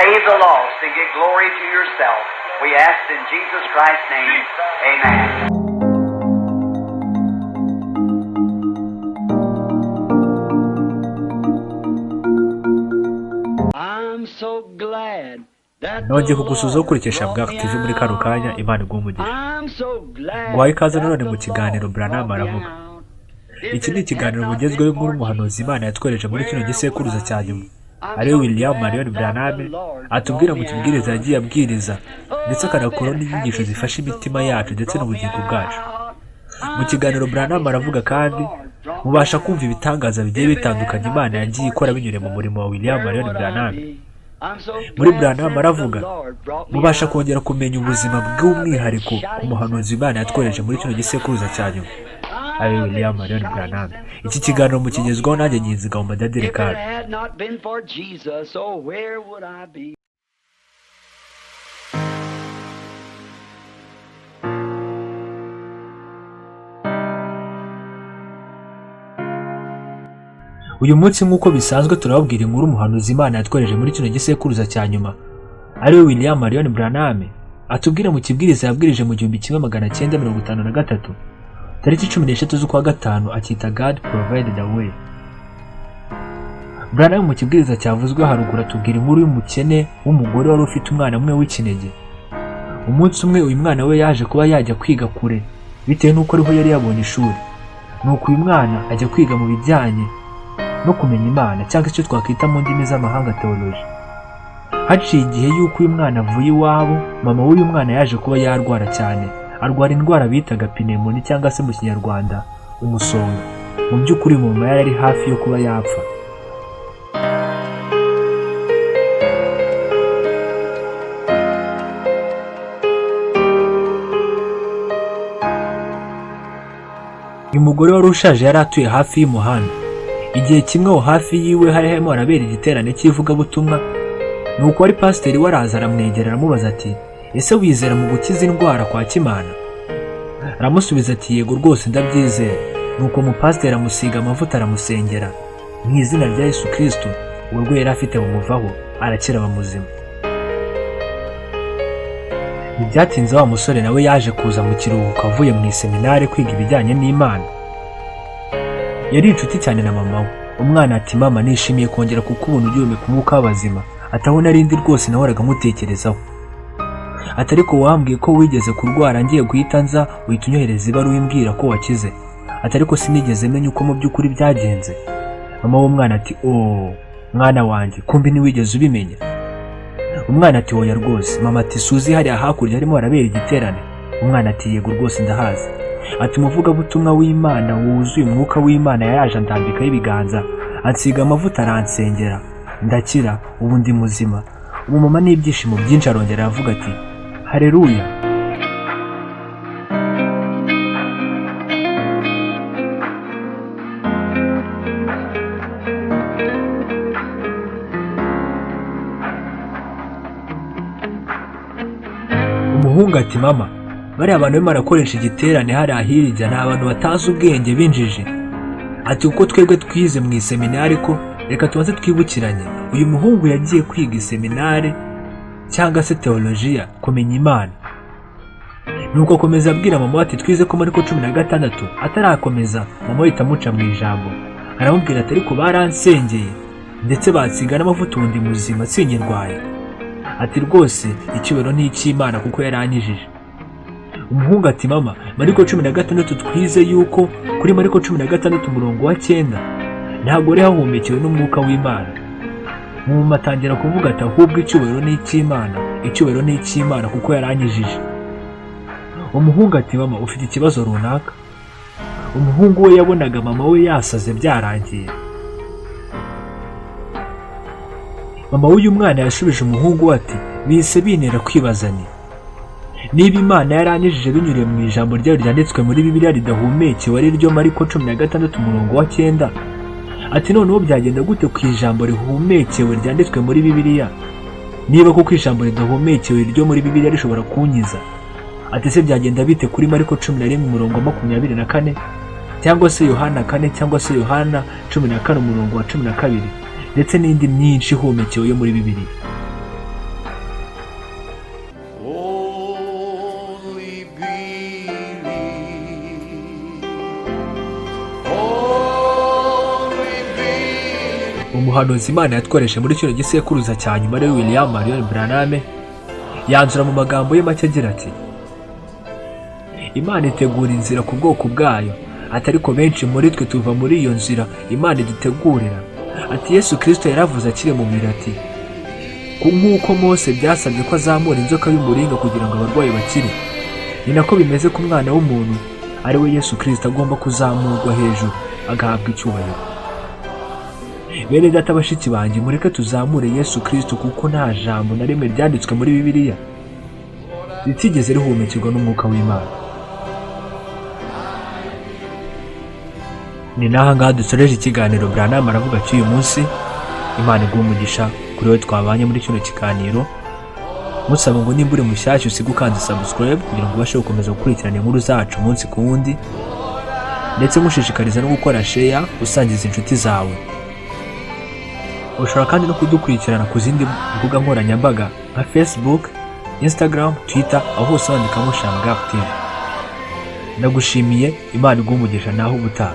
Save the lost and get glory to yourself. We ask in Jesus Christ's name. Amen. I'm so glad that the Nongeye kugusuhuza Lord ukurikisha brought Bwacu me TV muri kano kanya out. Imana iguhe umugisha. I'm so glad Nguhaye ikaze that nanone the mu kiganiro Lord Branham brought me aravuga. out. If Iki ni it had ikiganiro not mugezweho been inkuru for umuhanuzi Jesus, Imana yatwereje muri kino where would gisekuruza I cya nyuma be? I'm ariwe so William glad Marion that the Branham Lord atubwira brought mu me kibwiriza out. yagiye abwiriza ndetse Oh, I've akanakuraho been n'inyigisho happy zifasha since the imitima yacu Lord ndetse brought me n'ubugingo bwacu. out. Mu I've kiganiro been Branham happy aravuga since the kandi Lord brought me mubasha kumva out. ibitangaza bigiye If it had bitandukanye not Imana been yagiye for ikora binyuriye mu Jesus, murimo wa William where Marion would I Branham. be? I'm so Muri glad Branham since the aravuga Lord brought me mubasha out. kongera kumenya ubuzima I've been bw'umwihariko ku shouting muhanuzi since Imana the yatwohereje Lord muri kino brought me gisekuruza out. cya nyuma ariwe I've been William Marion shouting Branham. since Iki the kiganiro Lord brought me mukigezwaho nanjye out. Nkinzigabo Madadire If it Kari. had not been for Jesus, oh, where would I be? Uyu munsi nk'uko bisanzwe turababwira inkuru umuhanuzi Imana yatwohereje muri kino gisekuruza cya nyuma ariwe William Marion Branham atubwira mu kibwiriza yabwirije mu 1953 tariki 13 z'ukwa gatanu akita God Provided a Way. Branham mu kibwiriza cyavuzwe haruguru atubwira inkuru y'umukene w'umugore wari ufite umwana umwe w'ikinege. Umunsi umwe uyu mwana we yaje kuba yajya kwiga kure bitewe n'uko ariho yari yabonye ishuri. Nuko uyu mwana ajya kwiga mu bijyanye no kumenya Imana cyangwa icyo twakwita mu ndimi z'amahanga theology. Haciye igihe y'uko uyu mwana avuye iwabo, mama w'uyu mwana yaje kuba yarwara cyane, arwara indwara bitaga pneumonia cyangwa se mu kinyarwanda umusonga. Mu by'ukuri mama yari ari hafi yo kuba yapfa. Uyu mugore wari ushaje yari atuye hafi y'umuhanda. Igihe kimwe aho hafi yiwe hari harimo harabera igiterane cy'ivugabutumwa, nuko wari pasiteri we araza aramwegera aramubaza ati ese wizera mu gukiza indwara kwa Kimana? Aramusubiza ati yego rwose ndabyizera. Nuko umupasiteri amusiga amavuta aramusengera mu izina rya Yesu Kristo, uburwayi yari afite bumuvaho arakira aba muzima. Ntibyatinze wa musore nawe yaje kuza mu kiruhuko avuye mu iseminari kwiga ibijyanye n'Imana. Yari inshuti cyane na mama we. Umwana ati mama nishimiye kongera kukubona ugihumeka umwuka w'abazima, ati aho narindi rwose nahoraga nkutekerezaho. Ati ariko wambwiye ko wigeze kurwara ngiye guhita nza uhita unyohereza ibaruwa imbwira ko wakize. Ati ariko sinigeze menya uko mu by'ukuri byagenze. Mama w'umwana ati oh mwana wanjye kumbi ntiwigeze ubimenya. Umwana ati oya rwose. Mama ati suzi hariya hakurya harimo harabera igiterane. Umwana ati yego rwose ndahazi. Ati umuvugabutumwa w'Imana wuzuye umwuka w'Imana yaraje andambikaho ibiganza ansiga amavuta aransengera ndakira ubu ndi muzima. Umumama n'ibyishimo byinshi arongera aravuga ati haleluya. Umuhungu ati mama bariya bantu barimo barakoresha igiterane hariya hirya ni abantu batazi ubwenge b'injiji. Ati kuko twebwe twize mu iseminari ko reka tubanze twibukiranye uyu muhungu yagiye kwiga iseminari cyangwa se teolojiya kumenya Imana. Nuko akomeza abwira mama we ati twize ko Mariko 16 atarakomeza mama we ahita amuca mu ijambo aramubwira ati ariko baransengeye ndetse bansiga n'amavuta ubu ndi muzima sinkirwaye. Ati rwose icyubahiro ni icy'Imana kuko yaranyijije. Umuhungu ati mama Mariko 16 twize yuko kuri Mariko 16 umurongo wa 9 ntabwo wari hahumekewe n'umwuka w'Imana. Mama atangira kuvuga ati ahubwo icyubahiro ni icy'Imana, icyubahiro ni icy'Imana kuko yaranyijije. Umuhungu ati mama ufite ikibazo runaka. Umuhungu we yabonaga mama we yasaze byarangiye. Mama w'uyu mwana yashubije umuhungu we ati bise bintera kwibaza nti niba Imana yaranyijije binyuriye mu ijambo ryayo ryanditswe muri Bibiliya ridahumekewe ari ryo Mariko 16 umurongo wa 9, ati noneho byagenda gute ku ijambo rihumekewe ryanditswe muri Bibiliya niba koko ijambo ridahumekewe ryo muri Bibiliya rishobora kunkiza? Ati se byagenda bite kuri Mariko 11 umurongo wa 24 cyangwa se Yohana 4 cyangwa se Yohana 14 umurongo wa 12 ndetse n'indi myinshi ihumekewe yo muri Bibiliya. Umuhanuzi Imana yatworeshe muri kino gisekuruza cya nyuma, ariwe William Marion Branham, yanzura mu magambo ye make agira ati: "Imana itegura inzira ku bwoko bwayo," ati, "ariko benshi muri twe tuva muri iyo nzira Imana idutegurira." Ati: "Yesu Kirisito yaravuze akiri mu mubiri ati: 'Nk'uko Mose byasabye ko azamura inzoka y'umuringa kugira ngo abarwayi bakire, ni nako bimeze ku mwana w'umuntu, ari we Yesu Kirisito, agomba kuzamurwa hejuru agahabwa icyubahiro.'" Bene data, bashiki banjye, mureke tuzamure Yesu Kirisito, kuko nta jambo na rimwe ryanditswe muri Bibiliya ritigeze rihumekerwa n'umwuka w'Imana. Ni n'aha ngaha dusoreje ikiganiro Branham aravuga ati uyu munsi. Imana iguhe umugisha kuri wowe twabanye muri kino kiganiro. Musaba ngo nimba uri mushyashya usige ukanze subscribe kugira ngo ubashe gukomeza gukurikirana inkuru zacu umunsi ku wundi, ndetse mushishikariza no gukora share usangiza inshuti zawe. Ushobora kandi no kudukurikirana ku zindi mbuga nkoranyambaga nka Facebook, Instagram, Twitter, aho hose wandikamo Shangar TV. Ndagushimiye, Imana iguhe umugisha, naho ubutaha.